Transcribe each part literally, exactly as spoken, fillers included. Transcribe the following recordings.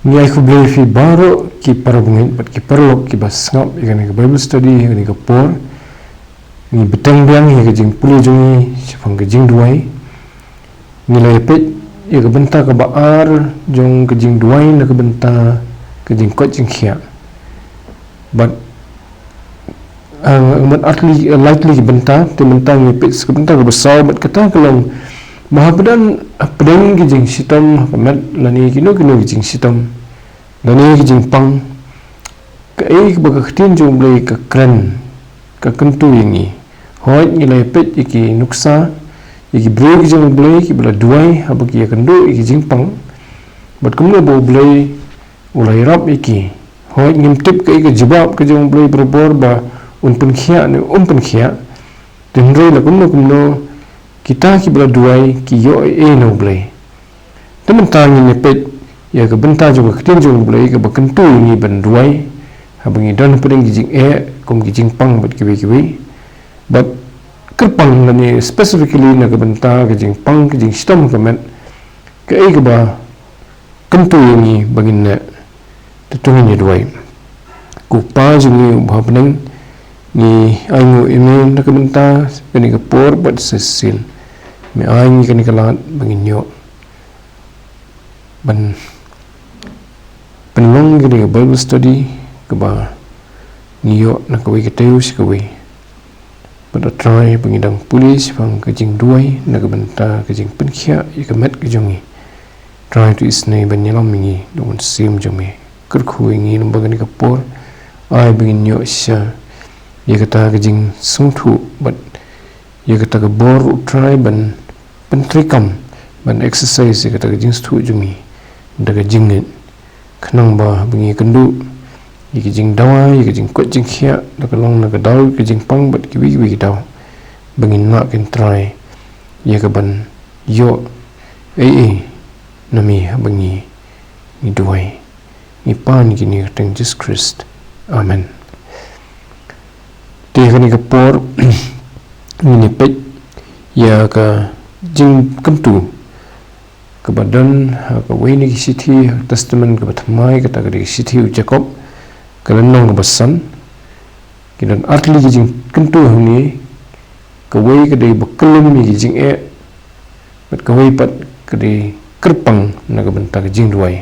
Ngi ai khublei ïa phi baroh ki para bangeit bad ki paralok kiba sngap ïa kane ka Bible study, ïa kane ka por. Ngi bteng biang ïa ka jingpule jong ngi shaphang ka jingduwai. Ngi la ïa peit ïa ka bynta kaba ar jong ka jingduwai na ka bynta ka jingkoit jingkhiah. Bad ah, mut ar tylli, ah, lai tylli ki bynta, te mynta ngi peit sa ka bynta kaba saw, bad kata ka long ba hapdeng, hapdeng ki jingshitom ha ka met lane kino kino ki jingshitom lane ki jingpang, kaei kaba ka ktien jong U Blei ka kren, ka kyntu ïa ngi. Hooid, ngi la ïa peit ïa ki nuksa ïa ki briew ki jong U Blei kiba la duwai haba ki ïakynduh ïa ki jingpang, bad kumno ba U Blei u la ïarap ïa ki. Hooid, ngim tip kaei ka jubab ka jong U Blei barabor ba un pynkhiah ne um pynkhiah. Te hynrei la kumno kumno, kita kiba la duwai ki ïoh ei ei na U Blei. Te mynta ngin ïa peit ïa ka bynta jong ka ktien jong U Blei kaba kyntu ïa ngi ban duwai haba ngi don hapdeng ki jingeh kum ki jingpang bad kiwei kiwei. Bad kyrpang lane specifically na ka bynta ka jingpang, ka jingshitom ha ka met, kaei kaba kyntu ïa ngi ba ngin neh. Te to ngin ïa duwai. Ko Pa jong ngi uba ha bneng, ngi ainguh ïa me na ka bynta kane ka por bad shisien. Me ai ngi kane ka lad ba ngin ïoh ban pynlong ïa kane ka Bible study kaba ngi ïoh na kawei ka taïew sha kawei. Bad A Trai, ba ngi dang pule shaphang ka jingduwai na ka bynta ka jingpynkhiah ïa ka met ka jong ngi, Trai, to isynei ban ïalam ïa ngi da u Mynsiem jong me. Kyrkhu ïa ngi lyngba kane ka por, ai ba ngin ïoh shisha ïa kata ka jingsngewthuh bad ïa kata ka bor, U Trai, ban pyntreikam, ban exercise ïa kata ka jingsngewthuh jong ngi da ka jingngeit. Khnang ba haba ngi ïakynduh ïa ka jingdawa, ïa ka jingkoit jingkhiah, la ka long na ka daw ka jingpang bad kiwei kiwei ki daw, ba ngin lah, ko Trai, ïa ka ban ïoh ei ei na me haba ngi, ngi duwai. Ngi pan ïa kine ha ka kyrteng Jisu Khrist. Amen. Te ha kane ka por ngin ïa peit ïa ka jingkyntu kaba don ha kawei na ki shithi ha ka Testament kaba Thymmai, kata ka dei ka shithi u Jakob, ka lynnong kaba san. Ki don ar tylli ki jingkyntu hangne, kawei ka dei ba kyllum ïa ki jingeh, bad kawei pat ka dei kyrpang na ka bynta ka jingduwai.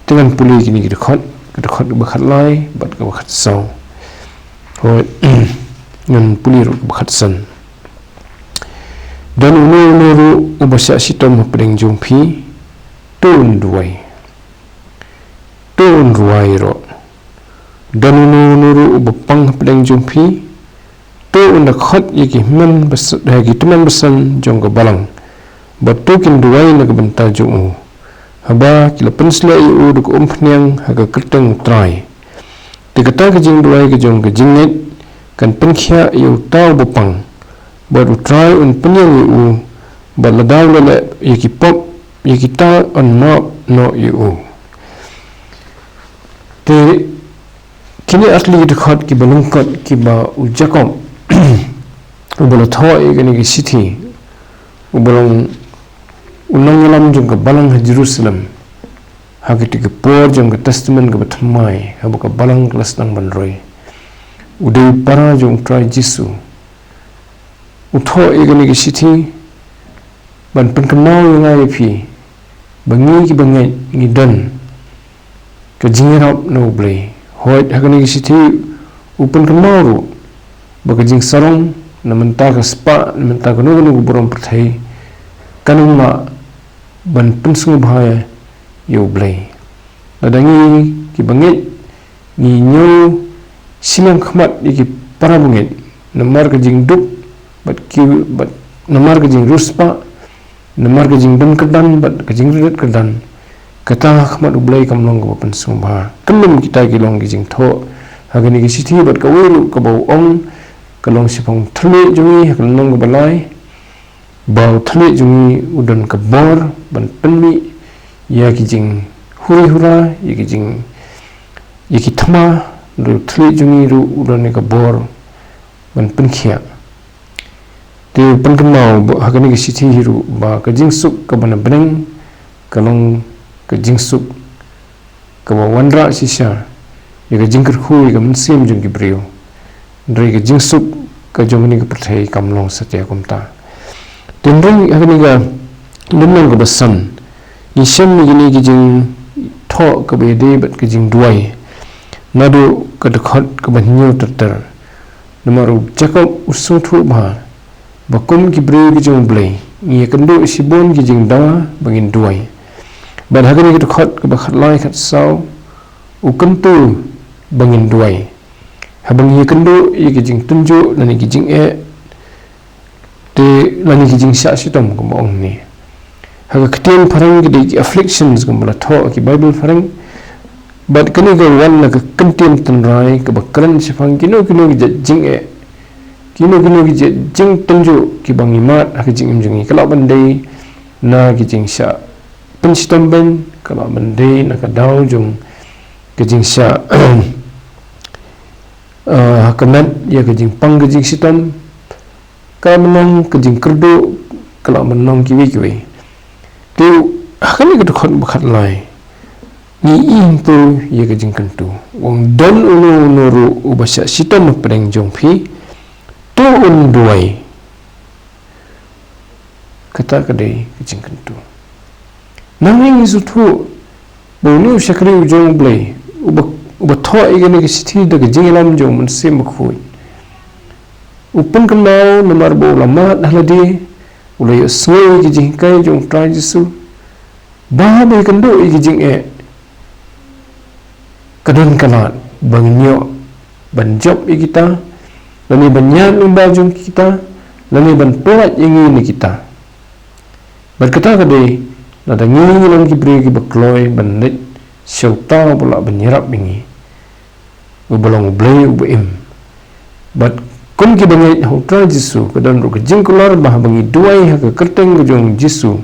Te ngan pule kine ki dkhot, ka dkhot kaba khatlai bad kaba khatsaw. Hooid, ngan pule ruh kaba khatsan. Don uno uno ruh uba shah shitom hapdeng jong phi, to un duwai. To un duwai ruh. Don uno uno ruh uba pang hapdeng jong phi, to un da khot ïa ki hynmen bas-, ïa ki tymmen basan jong ka balang, bad to kin duwai na ka bynta jong u, haba ki la pynsleh ïa u da ka umphniang ha ka kyrteng U Trai. Te kata ka jingduwai ka jong ka jingngeit kan pynkhiah ïa uta uba pang, bad U Trai un pynïeng ïa u, bad lada u la leh ïa ki pop, ïa kita yn map noh ïa u. Te kine ar tylli ki dkhot kiba lyngkot kiba u Jakob, uba la thoh ïa kane ka shithi, uba long u nongïalam jong ka balang ha Jerusalem ha kata ka por jong ka Testament kaba Thymmai, haba ka balang ka la sdang ban roi. U dei u para jong U Trai Jisu. U thoh ïa kane ka shithi ban pynkynmaw ïa nga ïa phi ba ngi kiba ngeit ngi don ka jingïarap na U Blei. Hooid, ha kane ka shithi u pynkynmaw ruh ba ka jingsarong na mynta ka spah, na mynta kano kano ka burom pyrthei, kan ym lah ban pynsngewbha ïa U Blei. Lada ngi kiba ngeit ngi ñiew shiliang khmat ïa ki para bangeit namar ka jingduk bad ki, bad namar ka jingriewspah, namar ka jingdon kyrdan bad ka jingriewspah kyrdan, kata ha khmat U Blei kam long kaba pynsngewbha. Kyllum kita ki long ki jingthoh ha kane ka shithi, bad kawei ruh kaba u ong ka long shaphang u thylliej jong ngi ha ka lynnong kaba lai, ba u thylliej jong ngi u don ka bor ban pynmih ïa ki jinghuri hura, ïa ki jing, ïa ki thma, u thylliej jong ngi ruh u don ïa ka bor ban pynkhiah. Te u pynkynmaw ba ha kane ka shithi hi ruh ba ka jingsuk kaba na bneng ka long ka jingsuk kaba wanrah shisha ïa ka jingkyrkhu ïa ka mynsiem jong ki briew. Hynrei ka jingsuk ka jong kane ka pyrthei kam long satia kumta. Te hynrei ha kane ka lynnong kaba san, ngi shem ïa kine ki jingthoh kaba ïadei bad ka jingduwai naduh ka dkhot kaba hynñiew ter ter. Namar u Jakob u sngewthuh bha ba kum ki briew ki jong U Blei, ngi ïakynduh shibun ki jingdawa ba ngin duwai. Bad ha kane ka dkhot kaba khatlai khatsaw, u kyntu ba ngin duwai. Haba ngi ïakynduh ïa ki jingtynjuh lane ki jingeh, te lane ki jingshah shitom kumba ong ne. Ha ka ktien phareng ki dei ki afflictions kumba la thoh ki Bible phareng. Bad kane ka wan na ka kyntien tynrai kaba kren shaphang kino kino ki jait jingeh, kino kino ki jait jingtynjuh kiba ngi mad ha ka jingim jong ngi, ka lah ban dei na ki jingshah pynshitom beiñ, ka lah ban dei na ka daw jong ka jingshah, eh, ha ka met ïa ka jingpang ka jingshitom, ka lah ban long ka jingkyrduh, ka lah ban long kiwei kiwei. Te ha kane ka dkhot ba khatlai, ngi ïohi hangto ïa ka jingkyntu, u ong, don uno uno ruh uba shah shitom hapdeng jong phi, to un duwai. Kata ka dei ka jingkyntu. Nangne ngi sngewthuh ba une u shakri u jong U Blei, uba, uba thoh ïa kane ka shithi da ka jingïalam jong U Mynsiem Bakhuid, u pynkynmaw namar ba u la mad ha lade, u la ïohsngew ïa ki jinghikai jong U Trai Jisu, ba haba ïakynduh ïa ki jingeh, ka don ka lad ba ngin ïoh ban jop ïa kita, lane ban ïaid lyngba jong kita, lane ban pyllait ïa ngi na kita. Bad kata ka dei lada ngi ngi long ki briew kiba kloi ban leit sha uta uba lah ban ïarap ïa ngi, uba long U Blei uba im. Bad kum kiba ngeit ha U Trai Jisu, ka don ruh ka jingkular ba haba ngi duwai ha ka kyrteng ka jong U Jisu,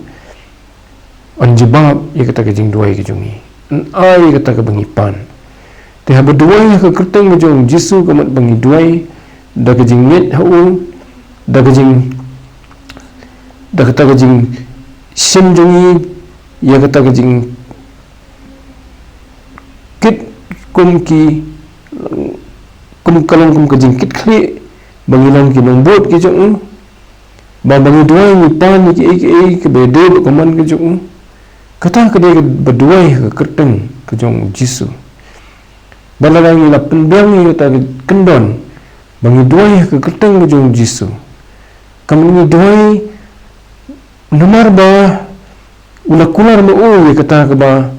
yn jubab ïa kata ka jingduwai ka jong ngi, yn ai ïa kata kaba ngi pan. Te haba duwai ha ka kyrteng ka jong U Jisu, ka mut ba ngi duwai da ka jingngeit ha u, da ka jing, da kata ka jingshem jong ngi ïa kata ka jing kit, kum ki, kum ka long kum ka jingkitkhlieh ba ngi long ki nongbud ki jong u. Ba, ba ngi duwai ngi pan ïa kiei kiei kiba ïadei bad ka mon ka jong u. Kata ka dei kaba duwai ha ka kyrteng ka jong U Jisu. Bad lada ngi la pynbiang ïa kata ka kyndon ba ngi duwai ha ka kyrteng ka jong U Jisu, ka mut ngi duwai namar ba u la kular ma u ïa kata kaba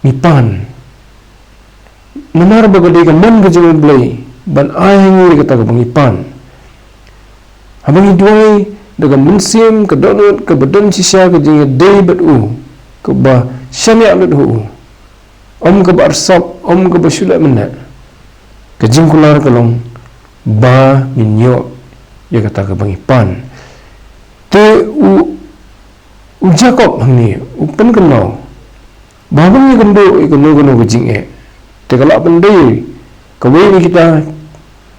ngi pan. Namar ba ka dei ka mon ka jong U Blei ban ai ha ngi ïa kata kaba ngi pan. Haba ngi duwai da ka mynsiem ka dohnud kaba don shisha ka jingïadei bad u, kaba shaniah lut ha u, ym kaba arsap, ym kaba shu leh mynne, ka jingkular ka long ba ngin ïoh ïa kata kaba ngi pan. Te u, u Jakob hangne u pynkynmaw ba haba ngi ïakynduh ïa kano kano ka jingeh, te ka lah ban dei kawei na kita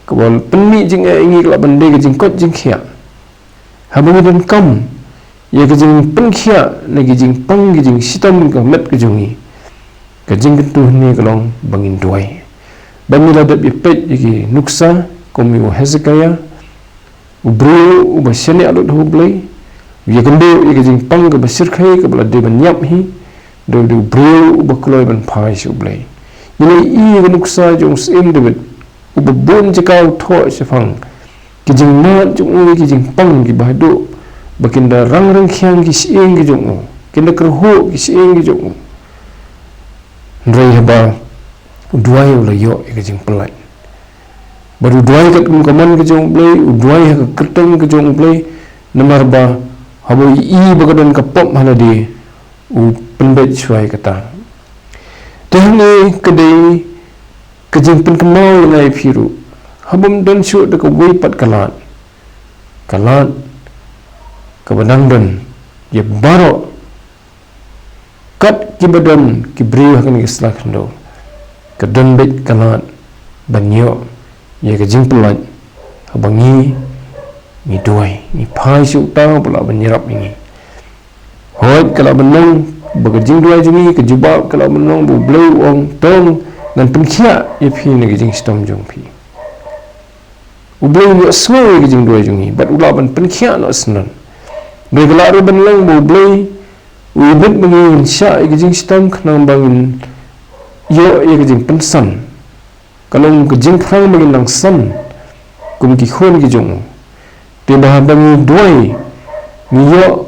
kaba pynmih jingeh ïa ngi, ka lah ban dei ka jingkoit jingkhiah. Haba ngi donkam ïa ka jingpynkhiah na ka jingpang ka jingshitom ka met ka jong ngi, ka jingkyntu hangne ka long ba ngin duwai. Ba ngi la dep ïa peit ïa ki nuksa kum ïa u Hezekiah, u briew uba shaniah lut ha U Blei, u ïakynduh ïa ka jingpang kaba shyrkhei kaba la dei ban ïap hi, da u dei u briew uba kloi ban phai sha U Blei. Ngi la ïohi ïa ka nuksa jong u Syiem David, uba bun jaka u thoh shaphang ki jingmad jong u, ki jingpang kiba haduh ba kin da rang ryngkhiang ki shyieng ki jong u, kin da kyrhuh ki shyieng ki jong u. Hynrei haba u duwai u la ïoh ïa ka jingpyllait. Bad u duwai katkum ka mon ka jong U Blei, u duwai ha ka kyrteng ka jong U Blei, namar ba haba u ïohi ba ka don ka pop ha lade, u pynbeit shuwa ïa kata. Te hangne ka dei ka jingpynkynmaw ïa nga ïa phi ruh, haba ym don shuh da kawei pat ka lad, ka lad kaba dang don ïa baroh, kat kiba don ki briew ha kane ka sla khyndew, ka don beit ka lad ban ïoh ïa ka jingpyllait haba ngi, ngi duwai, ngi phai sha uta uba lah ban ïarap ïa ngi. Hooid, ka lah ban long ba ka jingduwai jong ngi ka jubab ka la ban long ba U Blei u ong, to ngan pynkhiah ïa phi na ka jingshitom jong phi. U Blei u ïohsngew ïa ka jingduwai jong ngi bad u lah ban pynkhiah noh syndon. Hynrei ka lah ruh ban long ba U Blei u ibit ba ngin shah ïa ka jingshitom khnang ba ngin ïoh ïa ka jingpynsan. Ka long ka jingpyrshang ba ngin nang san kum ki khun ki jong u. Te ba haba ngi duwai, ngi ïoh,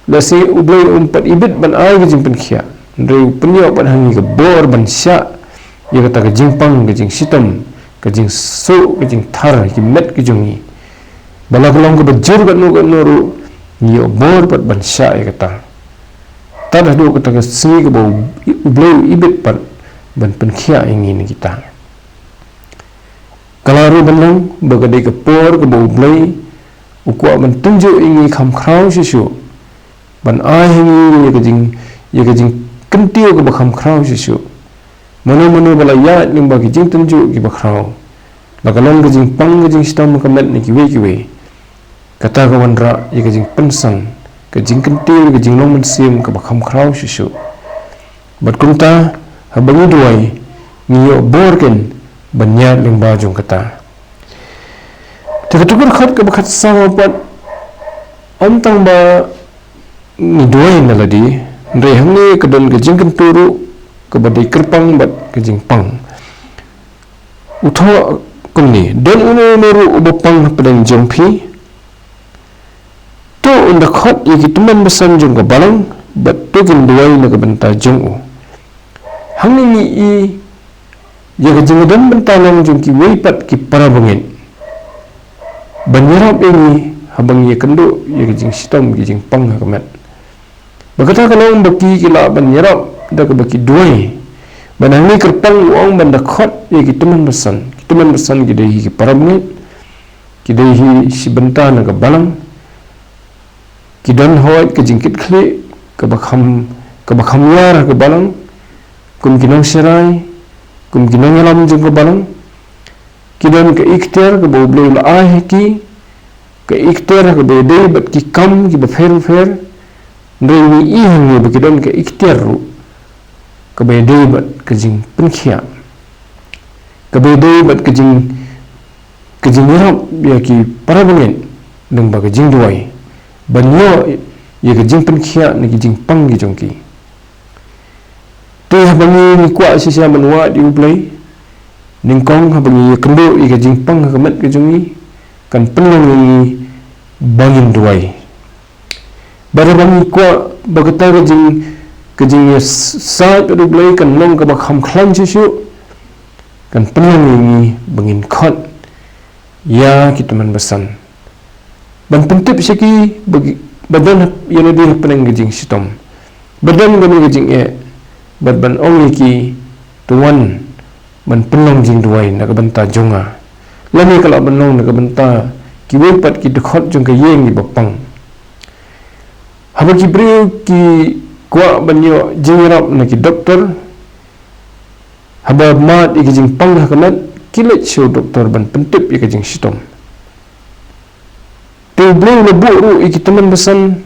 lehse U Blei um pat ibit ban ai ka jingpynkhiah, hynrei u pynïoh pat ha ngi ka bor ban shah ïa kata ka jingpang, ka jingshitom, ka jingsuh, ka jingthar ki met ki jong ngi. Ba la ka long kaba jur katno katno ruh, ngi ïoh bor pat ban shah ïa kata. Tad haduh kata ka sngi kaba U Blei u ibit pat ban pynkhiah ïa ngi na kita. Ka lah ruh ban long ba ka dei ka por kaba U Blei u kwah ban tynjuh ïa ngi kham khraw shuh shuh, ban ai ha ngi ïa ka jing, ïa ka jingkyntiew kaba kham khraw shuh shuh. Mano mano ba la ïaid lyngba ki jingtynjuh kiba khraw, la ka long ka jingpang, ka jingshitom, ka met ne kiwei kiwei, kata ka wanrah ïa ka jingpynsan, ka jingkyntiew, ka jinglong mynsiem kaba kham khraw shuh shuh. Bad kumta, haba ngi duwai, ngi ïoh bor kein ban ïaid lyngba jong kata. Te kata ka dkhot kaba khatsaw pat, ym tang ba ngi duwai na lade, hynrei hangne ka don ka jingkyntu ruh kaba dei kyrpang bad ka jingpang. U thoh kumne, don uno uno ruh uba pang hapdeng jong phi, to un da khot ïa ki tymmen basan jong ka balang, bad to kin duwai na ka bynta jong u. Hangne ngi i ïa ka jingdon bynta long jong kiwei pat ki para bangeit ban ïarap ïa ngi haba ngi ïakynduh ïa ka jingshitom, ka jingpang ha ka met. Ba kata ka long ba ki, ki lah ban ïarap da kaba ki duwai. Bad hangne kyrpang u ong ban da khot ïa ki tymmen basan. Ki tymmen basan ki dei hi ki para bangeit, ki dei hi shi bynta na ka balang. Ki don hooid ka jingkitkhlieh kaba kham, kaba kham ïar ha ka balang, kum ki nongsharai, kum ki nongïalam jong ka balang. Ki don ka ikhtiar kaba U Blei u la ai ha ki, ka ikhtiar kaba ïadei bad ki kam kiba pher bapher. Hynrei ngi i hangne ba ki don ka ikhtiar ruh kaba ïadei bad ka jingpynkhiah, kaba ïadei bad ka jing, ka jingïarap ïa ki para bangeit lyngba ka jingduwai, ban ïoh ïa ka jingpynkhiah na ki jingpang ki jong ki. Te haba ngi, ngi kwah shisha ban wad ïa U Blei, nyngkong haba ngi ïakynduh ïa ka jingpang ha ka met ka jong ngi, kan pynlong ïa ngi ba ngin duwai. Bad haba ngi kwah ba kata ka jing, ka jingïasaid bad U Blei kan long kaba kham khlaiñ shuh shuh, kan pynlong ïa ngi ba ngin khot ïa ki tymmen basan. Ban pyntip sha ki ba, ba don ïa lade hapdeng ka jingshitom, ba don kane ka jingeh, bad ban ong ïa ki, to wan ban pynlong jingduwai na ka bynta jong nga. Lane ka lah ban long na ka bynta kiwei pat ki dkhot jong ka ïing kiba pang. Haba ki briew ki kwah ban ïoh jingïarap na ki doktor, haba mad ïa ka jingpang ha ka met, ki leit sha u doktor ban pyntip ïa ka jingshitom. Te U Blei u la buh ruh ïa ki tymmen basan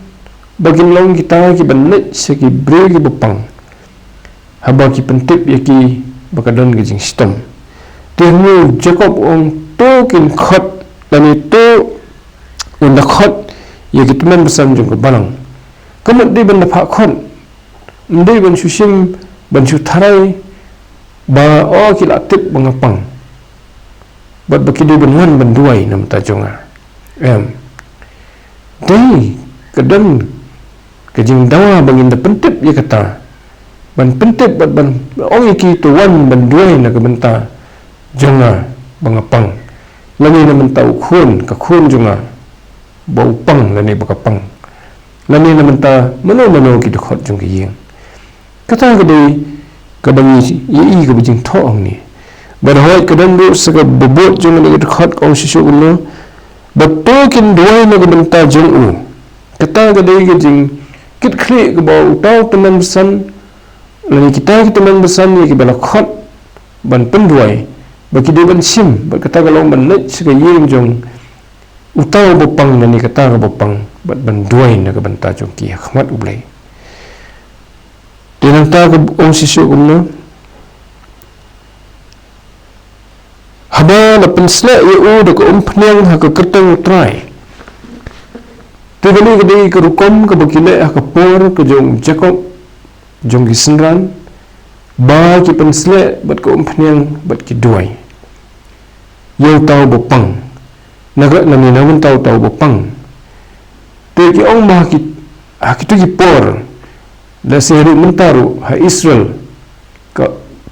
ba kin long kita kiban leit sha ki briew kiba pang, haba ki pyntip ïa ki ba ka don ka jingshitom. Te hangne u Jakob u ong, to kin khot, lane to un da khot ïa ki tymmen basan jong ka balang. Ka mut dei ban da phah khot, ym dei ban shu shim, ban shu tharai ba, o, ki la tip ba nga pang, bad ba ki dei ban wan ban duwai na ka bynta jong nga. Em. Dei, ka don ka jingdawa ba ngin da pyntip ïa kata, ban pyntip bad ban ong ïa ki, to wan ban duwai na ka bynta jong nga ba nga pang, lane na ka bynta u khun, ka khun jong nga ba u pang lane ba ka pang, lane na ka bynta mano mano ki dkhot jong ka ïing. Kata ka dei kaba ngi ïohi kaba jingthoh hangne. Bad hooid ka don ruh sa kaba bud jong kane ka dkhot ka ong shisha kumno, ba to kin duwai na ka bynta jong u. Kata ka dei ka jingkitkhlieh kaba uta u tymmen basan, lane kita ki tymmen basan ïa kiba la khot ban pynduwai, ba ki dei ban shim, bad kata ka long ban leit sha ka ïing jong uta uba pang lane kata kaba pang, bad ban duwai na ka bynta jong ki ha khmat U Blei. Nangta ka ong shisha kumno? Haba la pynsleh ïa u da ka umphniang ha ka kyrteng U Trai. Te kane ka dei ka rukom kaba ki leh ha ka por ka jong u Jakob, jong ki synran, ba ki pynsleh bad ka umphniang bad ki duwai ïa uta uba pang. Na ka, na mynta uta uba pang. Te ki ong ba ha ki, ha kito ki por, lehse ruh mynta ruh ha Israel, ka,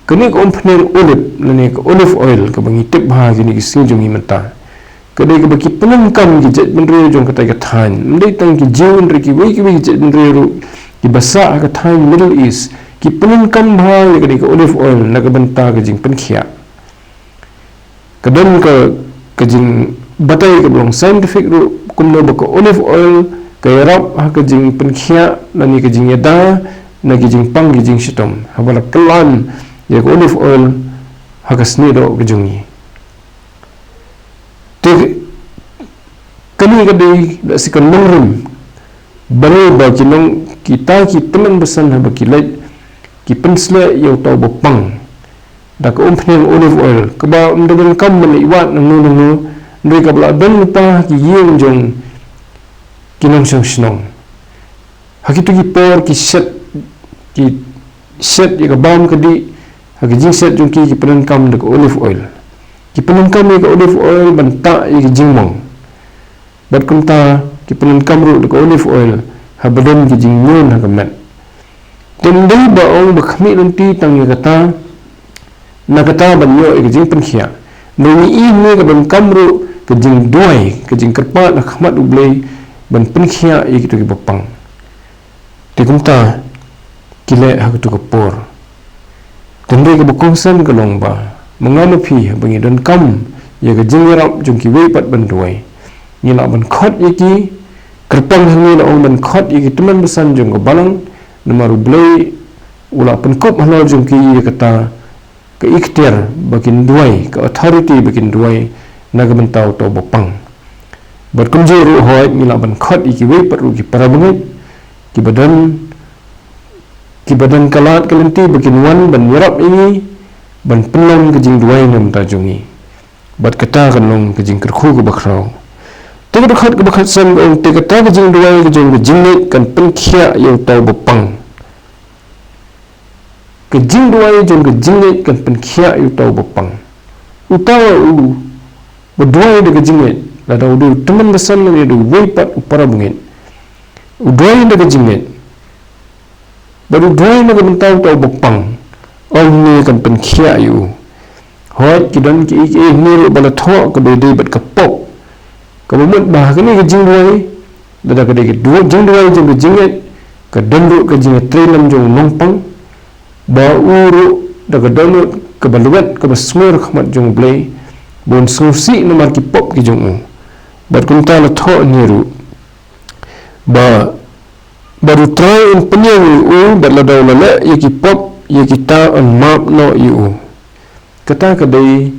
kane ka umphniang olive, lane ka olive oil, kaba ngi tip bha ha kine ki sngi jong ngi mynta, ka dei kaba ki pyndonkam ki jaitbynriew jong kata ka thaiñ. Ym dei tang ki Jiw, hynrei kiwei kiwei ki jaitbynriew ruh kiba sah ha ka thaiñ Middle East ki pyndonkam bha ïa kane ka olive oil na ka bynta ka jingpynkhiah. Ka don ka, ka jingbatai kaba long scientific ruh, kumno ba ka olive oil ka ïarap ha ka jingpynkhiah lane ka jingïada na ki jingpang ki jingshitom, haba la kylla ïa ka olive oil ha ka snieh doh ka jong ngi. Te kane ka dei da si ka nongrim, balei ba ki nong, kita ki tymmen basan haba ki leit, ki pynsleh ïa uta uba pang da ka umphniang olive oil, kaba ym da donkam ban leit wad na ngu na ngu, hynrei kaba la don lypa ha ki ïing jong ki nongshong shnong. Ha kito ki por ki shet, ki shet ïa ka bam ka dih, ha ki jingshet jong ki ki pyndonkam da ka olive oil. Ki pyndonkam ïa ka olive oil ban tah ïa ki jingmong. Bad kumta ki pyndonkam ruh da ka olive oil haba don ki jingñion ha ka met. Te ym dei ba ong ba khmih lynti tang ïa kata, na kata ban ïoh ïa ka jingpynkhiah. Hynrei ngi i hangne ka donkam ruh ka jingduwai, ka jingkyrpad ha khmat U Blei ban pynkhiah ïa kito kiba pang. Te kumta ki leh ha katu ka por. Te hynrei kaba kongsan ka long ba ma nga ma phi, haba ngi donkam ïa ka jingïarap jong kiwei pat ban duwai, ngi lah ban khot ïa ki. Kyrpang hangne la ong ban khot ïa ki tymmen basan jong ka balang, namar U Blei u la pynkup halor jong ki ïa kata ka iktiar ba kin duwai, ka authority ba kin duwai na ka bynta uta uba pang. Bad kumjuh ruh, hooid, ngi lah ban khot ïa kiwei pat ruh ki para bangeit kiba don, kiba don ka lad ka lynti ba kin wan ban ïarap ïa ngi ban pynlong ka jingduwai na ka bynta jong ngi. Bad kata kan long ka jingkyrkhu kaba khraw. Te ka dkhot kaba khatsan ka ong, te kata ka jingduwai ka jong ka jingngeit kan pynkhiah ïa uta uba pang. Ka jingduwai jong ka jingngeit kan pynkhiah ïa uta uba pang. Uta uba duwai da ka jingngeit, lada u dei u tymmen basan lane u dei uwei pat u para bangeit, u duwai da ka jingngeit, bad u duwai na ka bynta uta uba pang, ong hangne kan pynkhiah ïa u. Hooid, ki don kiei kiei hangne ruh ba la thoh kaba ïadei bad ka pop. Kaba mut ba ha kane ka jingduwai, lada ka dei ka du-, jingduwai jong ka jingngeit, ka don ruh ka jingïatreilang jong u nongpang, ba u ruh da ka dohnud kaba lwet kaba sngewsih ha khmat jong U Blei, ba un sngewsih namar ki pop ki jong u. Bad kumta la thoh hangne ruh ba, bad U Trai un pynïeng ïa u, bad lada u la leh ïa ki pop ïa kita un map noh ïa u. Kata ka dei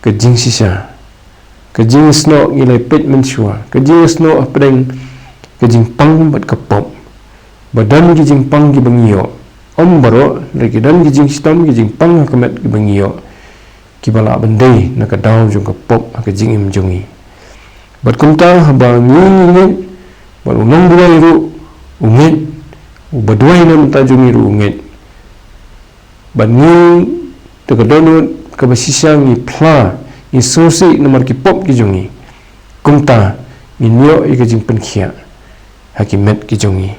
ka jingshisha, ka jingsnoh ngi la peit mynshuwa, ka jingsnoh hapdeng ka jingpang bad ka pop. Ba don ki jingpang kiba ngi ïoh, ym baroh, hynrei ki don ki jingshitom, ki jingpang ha ka met kiba ngi ïoh, kiba lah ban dei na ka daw jong ka pop ha ka jingim jong ngi. Bad kumta haba ngi, ngi ngeit, bad u nongduwai ruh u ngeit, uba duwai na ka bynta jong ngi ruh u ngeit, bad ngi da ka dohnud kaba shisha ngi phla, ngi sngewsih namar ki pop ki jong ngi, kumta ngin ïoh ïa ka jingpynkhiah ha ki met ki jong ngi.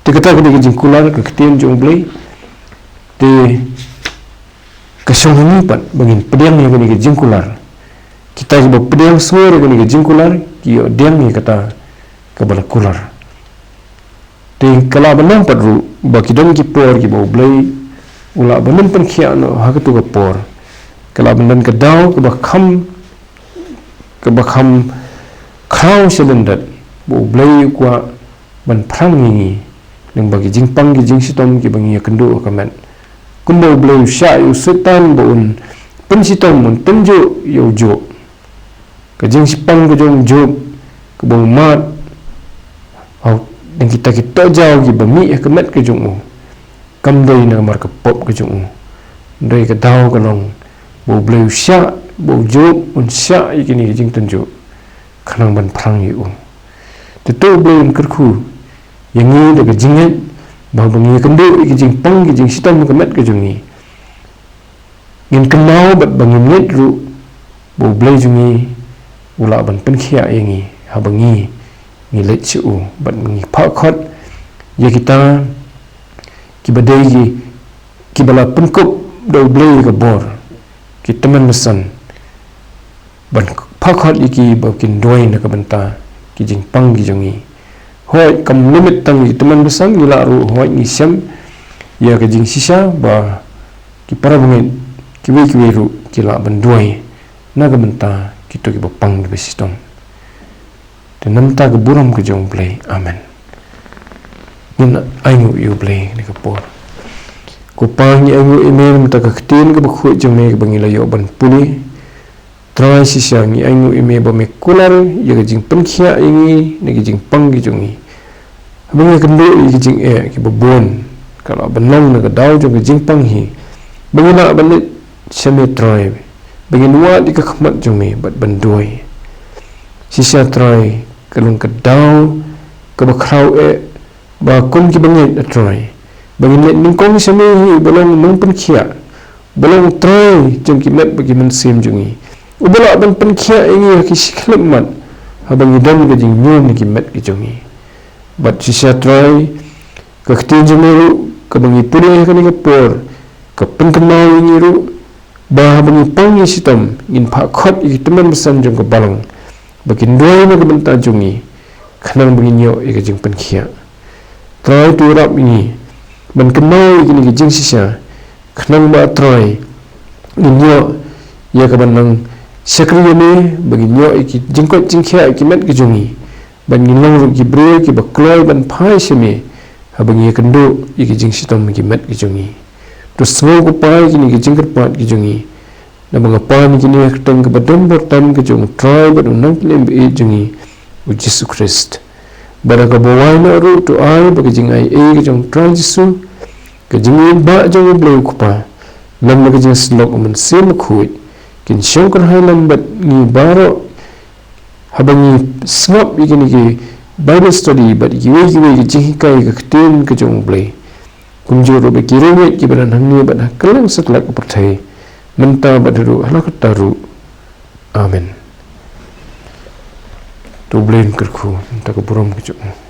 Te kata ka dei ka jingkular ka ktien jong U Blei. Te ka shong ha ngi pat ba ngin pdiang ïa kane ka jingkular. Kita kiba pdiang shuh ïa kane ka jingkular ki ïoh pdiang ïa kata kaba la kular. Te ka lah ban long pat ruh ba ki don ki por kiba U Blei u lah ban ym pynkhiah noh ha katu ka por. Ka lah ban don ka daw kaba kham, kaba kham khraw sha lyndet, ba U Blei u kwah ban phrang ïa ngi lyngba ki jingpang ki jingshitom kiba ngi ïakynduh ha ka met. Kumba U Blei u shah ïa u Soitan ba un pynshitom, un tynjuh ïa u Job. Ka jingshipang ka jong u Job kaba u mad, hapdeng kita ki tohjaw kiba mih ha ka met ka jong u. kam dei namar ka pop ka jong u. Dei ka daw ka long ba U Blei u shah, ba u Job un shah ïa kine ki jingtynjuh khnang ban phrang ïa u. Te to U Blei un kyrkhu ïa ngi da ka jingngeit ba haba ngi kynduh ïa ki jingpang ki jingshitom ha ka met ka jong ngi, ngin kynmaw bad ba ngin ngeit ruh ba U Blei jong ngi u lah ban pynkhiah ïa ngi haba ngi ngi leit sha u, bad ngi phah khot ïa kita kiba dei ki, kiba la pynkup da U Blei ïa ka bor, ki tymmen basan, ban phah khot ïa ki ba kin duwai na ka bynta ki jingpang ki jong ngi. Hooid, kam limit tang ïa ki tymmen basan, ngi lah ruh, hooid, ngi shem ïa ka jingshisha ba ki para bangeit kiwei kiwei ruh ki lah ban duwai na ka bynta kito kiba pang kiba shitom. Te na ka bynta ka burom ka jong U Blei. Amen. Ngin ainguh ïa U Blei ha kane ka por. Ko Pa, ngi ainguh ïa me na ka bynta ka ktien kaba khuid jong me kaba ngi la ïoh ban pule. Trai, shisha ngi ainguh ïa me ba me kular ïa ka jingpynkhiah ïa ngi na ki jingpang ki jong ngi. Haba ngi kynduh ïa ki jingeh kiba bun, ka lah ban long na ka daw jong ka jingpang hi ba ngi lah ban leit sha me Trai, ba ngin wad ïa ka khmat jong me bad ban duwai. Shisha Trai, ka long ka daw kaba khraw eh ba kum ki bangeit, a Trai, ba ngin leit nyngkong sha me hi uba long u nongpynkhiah, uba long u Trai jong ki met bad ki mynsiem jong ngi, uba lah ban pynkhiah ïa ngi ha ki shi khyllipmat haba ngi don ka jingñium na ki met ki jong ngi. Bad shisha Trai, ka ktien jong me ruh kaba ngi pule ha kane ka por ka pynkynmaw ïa ngi ruh ba haba ngi pang ngi shitom, ngin phah khot ïa ki tymmen basan jong ka balang ba kin duwai na ka bynta jong ngi khnang ba ngin ïoh ïa ka jingpynkhiah. Trai, to ïarap ïa ngi ban kynmaw ïa kine ki jingshisha khnang ba Trai ngin ïoh ïa ka ban nang shakri ïa me, ba ngin ïoh ïa ki jingkoit jingkhiah ïa ki met ki jong ngi, bad ngin long ruh ki briew kiba kloi ban phai sha me haba ngi ïakynduh ïa ki jingshitom ki met ki jong ngi. To sngew, ko Pa, ïa kine ki jingkyrpad ki jong ngi, naba nga pan ïa kine ha ka kyrteng kaba don bor tam ka jong u Trai bad u Nongpynim ba ïeit jong ngi, u Jisu Khrist. Bad ha kaba wai noh ruh, to ai ba ka jingaiei ka jong u Trai Jisu, ka jingïeit ba jong u Blei u Kpa, lem bad ka jingïasyllok u Mynsiem Bakhuid, kin shong kyrhai lem bad ngi baroh haba ngi sngap ïa kine ki Bible study bad kiwei kiwei ki jinghikai ka ktien ka jong u Blei. Kumjuh ruh ba ki riewngeit kiba don hangne bad ha kylleng satlak ka pyrthei, mynta bad haduh hala katta ruh. Amen. To U Blei un kyrkhu na ka bynta ka burom ka jong u.